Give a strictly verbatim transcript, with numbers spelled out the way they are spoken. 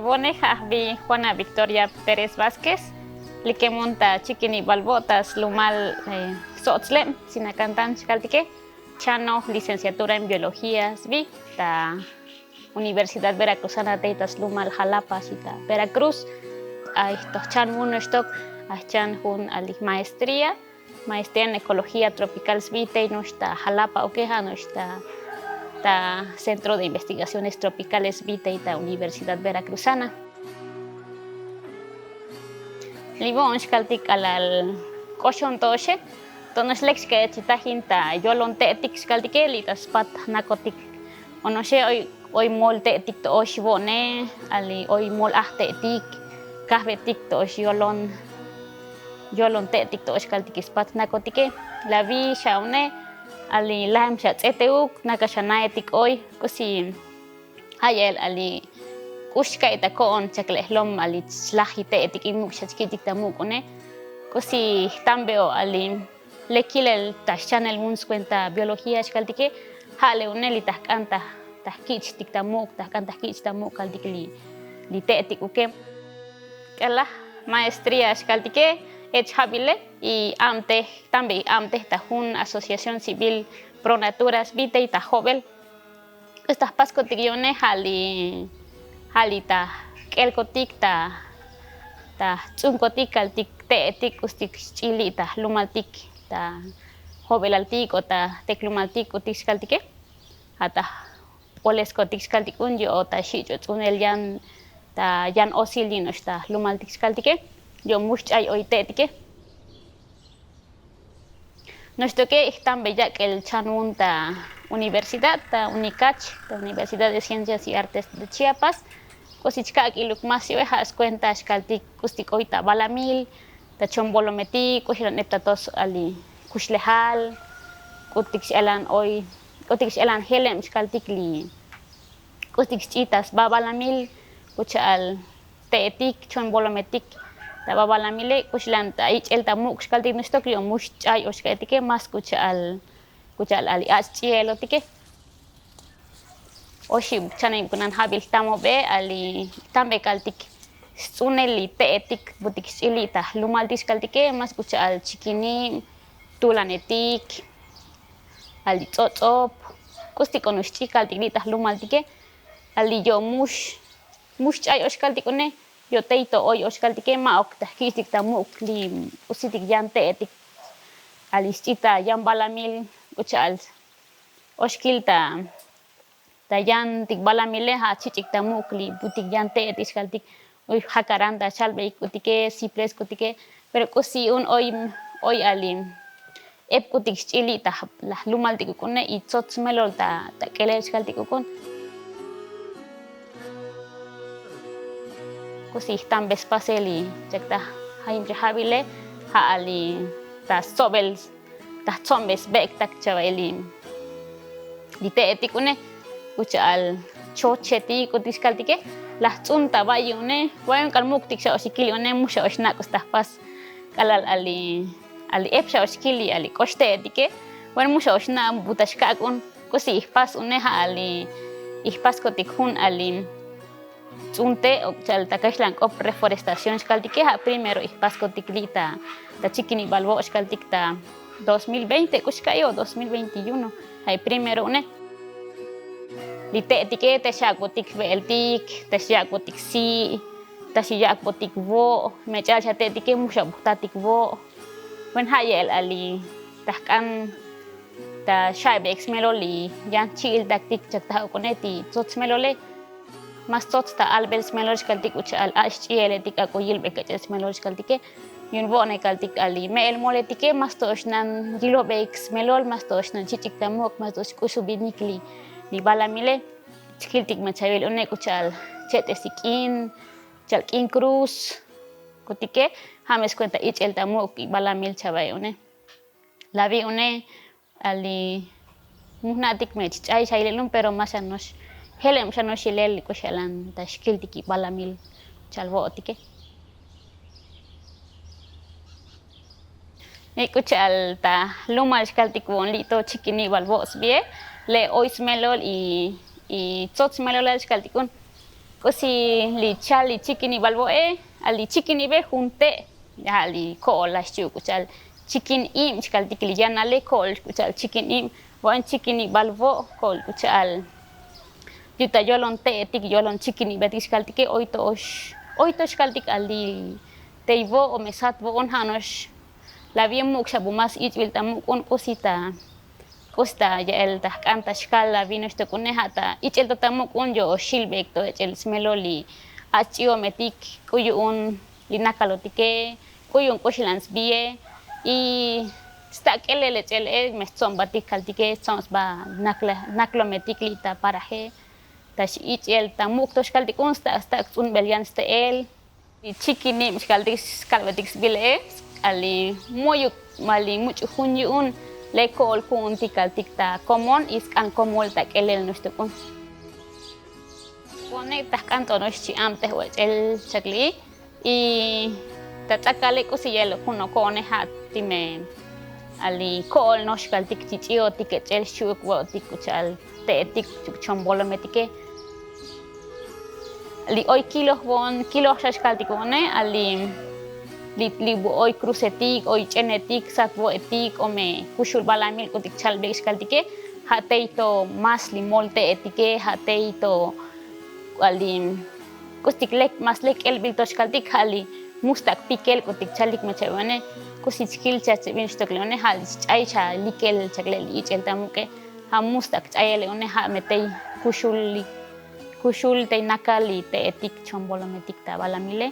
Vone ja' ajvi juana victoria pérez vásquez, likemon ta chikinibal vo' ta slumal, sotzleb sinakantan xkaltike. Chanoj licenciatura en biología svi ta universidad veracruzana tey ta slumal jalapa xi ta veracruz. Ay toj chan vun noxtok, ajchan jun ali maestría, maestría en ecología tropical svi tey noxta jalapa oke ja' noxta ta centro de investigaciones tropicales svi tey ta universidad veracruzana. Li vo'on xkaltik k'alal k'oxon to'oxe, to'onox lek xka'et chitajin ta yolon te'etik xkaltike li' ta spat jnakotik. Onoxe oy mol te'etik to'ox vo'one, ali oy mol aj te'etik kajvetik to'ox yolon yolon te'etik to'ox kaltik spat nakotike. Lavi xa'one, ali lajem xatz'eteuk naka xanaetik oy. K'usi ja' ya'el ali k'ux xka'i ta ko'on chak le' jlom ali chlaji te'etik in muk' xachki'tik ta muk' une. K'usi jtambe'o ali lekilel ta xchanel vun skuenta biología xkaltike. Ja' le' une li ta jk'an ta jkich'tik ta muk' ta jk'an ta jkich' ta muk' kaltik li te'etik uke. K'alaj maestría xkaltike ech jabile y abtej tambe y abtej ta jun asociación civil pro natura sbitey ta jobel. K'us ta jpaskotik yo'one ja' li ja' li ta jk'elkotik ta ta jtz'unkotik kaltik te'etik k'ustik xch'ili' ta jlumaltik ta jobelaltik o ta teklumaltik k'utik xkaltike. Ja' ta oleskotik xkaltik un yo'o ta xich'o tz'unel yan ta yan osil yino'ox ta jlumaltik xkaltike. Yo'o mux ch'ay oy te'etike. Noxtoke ijtambe yak'el chan vun ta universidad ta unikach ta universidad de ciencias y artes de chiapas. K'usi chkak'iluk mas yo'e ja' skuenta xkaltik k'ustik oy ta balamil ta chombolometik k'uxelan ep ta tos ali kuxlejal. K'utik x'elan oy k'utik x'elan jeleb xkaltik li k'utik xch'i ta sba balamil k'u cha'al te'etik chon bolometik ta ba balamile k'u xlan ta ich'el ta muk' xkaltik noxtok yo'o mux ch'ay o xka'etike mas k'u cha'al k'u cha'al ali ach' ch'ielotike. Oxib chaneb kunan jabil jtamobe ali jtambe kaltik stz'unel li te'etik butik xch'ili' ta jlumaltik xkaltike mas k'u cha'al chikinib tulanetik ali tz'otz'op k'ustik o no'ox ch'i kaltik li' ta jlumaltike. Ali yo'o mux mux ch'ay oxkaltik une yo'o tey to oy oxkaltike ma'ok ta jkich'tik ta muk' li k'usitik yan te'etik. Ali xch'i ta yan balamil k'u cha'al oxkil ta ta yantik balamile ja' chich'ik ta muk' li butik yan te'etik xkaltik. Uy jakaranda chalbeik k'utike siples k'utike. Pero k'usi un oy oy ali ep k'utik xch'ili' ta laj lumaltik uk'une y tsots melol ta k'elel xkaltik uk'un. K'usi jtambe spasel li chaktaj jayib chajabile ja' ali ta stsobel ta jtsombel sbe'ektak chava'il li te'etik une k'u cha'al chochetik k'utik xkaltike. Laj jtz'un ta va'i une va'in k'al muk'tik xa'oxikil li une mu xa'oxna' k'us ta jpas k'alal ali ali ep xa'oxikil li ali k'ox te'etike. Bueno mu xa'oxna' bu ta xka'ak un k'usi ijpas une ja' ali ijpaskotik jun ali tz'unte' ok cha'al ta kaxlank'op reforestación xkaltike ja' primero ijpaskotik li' ta chikinibal vo' xkaltik ta dos mil veinte k'u xka'i o dos mil veintiuno. Ja' primero une li te'etike ta xyak'botik jve'eltik ta xyak'botik si' ta xiyak'botik vo' me ch'a'al xa te'etike mu xabujtatik vo'. Bueno ja' ye'el ali ta jk'an ta xa'ibek smelol li yan jchi'iltaktik chaktaj uk'une ti tsots smelole. Mas tsots ta albel smelol xkaltik k'u cha'al ach' xch'ieletik ak'o yilbek kach'el smelol xkaltike. Yun vo'ne kaltik ali me'el moletike mas to'ox nan yilobek smelol mas to'ox nan chich'ik ta muk' mas to'ox k'uxubinik li balamile. Chkiltik me chavil une k'u cha'al chet'esik k'in cha'al k'in kruz k'utike. Ja' me skuenta ich'el ta muk' y balamil chava'i une. Lavi une ali mujna'tik me chch'ay xa yilel un pero ma xa no'ox jeleb xa no'ox yilel k'u xe'lan ta xkiltik ibalamil cha'al vo'otike. K'u cha'al ta jlumal xkaltik vo'on li' to chikinibal vo' sbie le' oy smelol y tsots smelolal xkaltik un. Pues li chal li chikinibal vo'e, a li chikinibal jun te', ja' li ko'ol la xchi'uk k'u cha'al chikin ib' chkaltik li yanale ko'ol k'u cha'al chikin ib'. Vo'en chikinibal vo' ko'ol k'u cha'al yu' ta yolon te'etik yolon chikinibetik xkaltike. Oy to oy to xkaltik a li tey vo' o me sat vo'on ja' no'ox la bien muk' xa bu más ich'bil ta muk' un k'usi ta k'usi ta ya'el ta jk'an ta xkal la vinox to k'une ja' ta ich'el to ta muk' un yo'ox xilbe'ik to ech'el smelo li ach' ch'i'ometik k'u yu'un li nakalotike k'u yu'un k'u xilan sbiye. Y sta' k'elel ech'el e me stso'mbatik kaltike stso'm sba naklometik li' ta paraje ta x'ich'el ta muk' to xkaltik un sta' sta' kts'unbel yan ste'el. Li chikinib xkaltik skalbetik sbile'e sk'al li mu'yuk ma li much'u jun yu'un le ko'ol ku'untik kaltik ta komon y sk'an komol ta k'elel noxtuk un. Pone ta jk'an t'onox chi abtej o ech'el chak li'i y ta tz'akale k'usi ya'el jun o ko'one ja' ti me a li ko'ol noxkaltik chi ch'i'otik ech'el xchi'uk vo'otik k'u cha'al te'etik chuk chombolometike. Li oy kiloj vo'on kiloj xa xkaltik vo'one a li li bu oy krusetik oy ch'enetik sat vo'etik o me kuxul balamil k'utik chalbeik xkaltike. Ja' tey to más li mol te'etike ja' tey to k'ual li k'ustik lek más lek k'elbil to xkaltik ja' li mustak pikel k'utik chalik me chabeone k'usi chkil chach chebin xtok leone ja' li ch'ay chalikel chak le' li ich'el ta muk'e. Ja' mustak ch'ayel leone ja' me tey kuxul li kuxul tey nakal li te'etik chombolometik ta balamile.